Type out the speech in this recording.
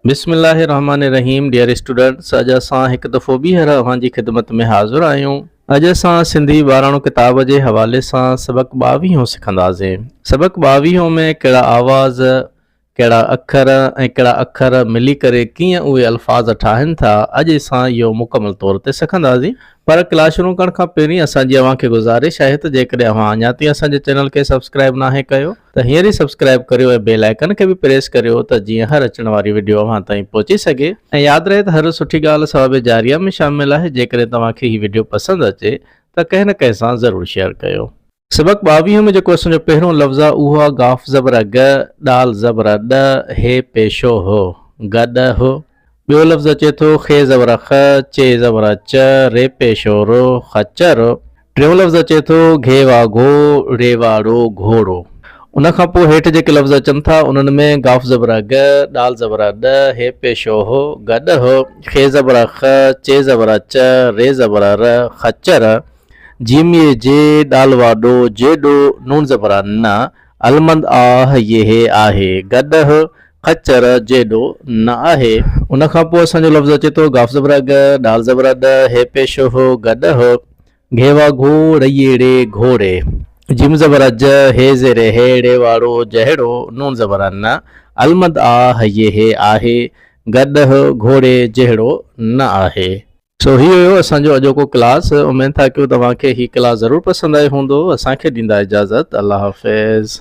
بسم الله الرحمٰن الرحيم ڊيئر اسٽوڊنٽس اڄ اسان هڪ دفعو ٻيهر اوهان جي خدمت ۾ حاضر آهيون اڄ اسان سنڌي ٻاراڻو ڪتاب جي حوالي سان سبق ٻاويهون سکنداسين سبق ٻاويهون ۾ ڪهڙا آواز ڪهڙا اکر ۽ ڪهڙا اکر ملي ڪري ڪيئن اهي الفاظ ٺاهن ٿا اڄ اسان اهو مڪمل طور تي سکنداسين پر ڪلاس شروع ڪرڻ کان پهرين اسان جي اوهان کي گذارش آهي ته جيڪڏهن اوهان اڃا تائين اسان جي چينل کي سبسڪرائب ناهي ڪيو ته هينئر ئي سبسڪرائب ڪريو ۽ بيل آئيڪن کي به پريس ڪريو ته جيئن هر اچڻ واري وڊيو اوهان تائين پهچي سگهي ۽ ياد رهي ته هر سٺي ڳالهه ثواب جاريه ۾ شامل آهي جيڪڏهن توهان کي هي وڊيو پسند اچي ته ڪنهن نه ڪنهن سان ضرور شيئر ڪيو. سبق 22 ۾ جيڪو اسان جو پهريون لفظ آهي اهو آهي گاف زبر گ، ڏال زبر ڏ، هي پيشو هه، گڏ هه. ٻيو لفظ اچي ٿو خي زبر خ، چي زبر چ، ري پيشو ر، خچر. ٽيون لفظ اچي ٿو گهي وا گهو، ڙي وا ڙو، گهوڙو. ان کان پوء هيٺ جيڪي لفظ اچن ٿا انهن ۾ گاف زبر گ، ڏال زبر ڏ، هي پيشو هه، گڏ هه، خي زبر خ، چي زبر چ، ري زبر ر، خچر. جيم يي جي، ڏال وا ڏو، جيڏو، نون زبر ن، المند آه يه هي آهي، گڏ هه، خچر جيڏو نه آهي. ان کان پوء اسان جو لفظ اچي ٿو گاف زبر گ، ڏال زبر ڏ، هي پيش هه، گڏ هه، گهي وا گهو، ڙي ڙي گهوڙي. جيم زبر ج، هي زير هي، ڙي واڙو جهڙو، نون زبر ن، المد آ، يه هي آهي، گڏ هه، گهوڙي جهڙو نه آهي. سو هي هيو اسان جو اڄوڪو ڪلاس اميد ٿا ڪيون توهان کي هي ڪلاس ضرور پسند آيو هوندو اسان کي ڏيندا اجازت الله حافظ.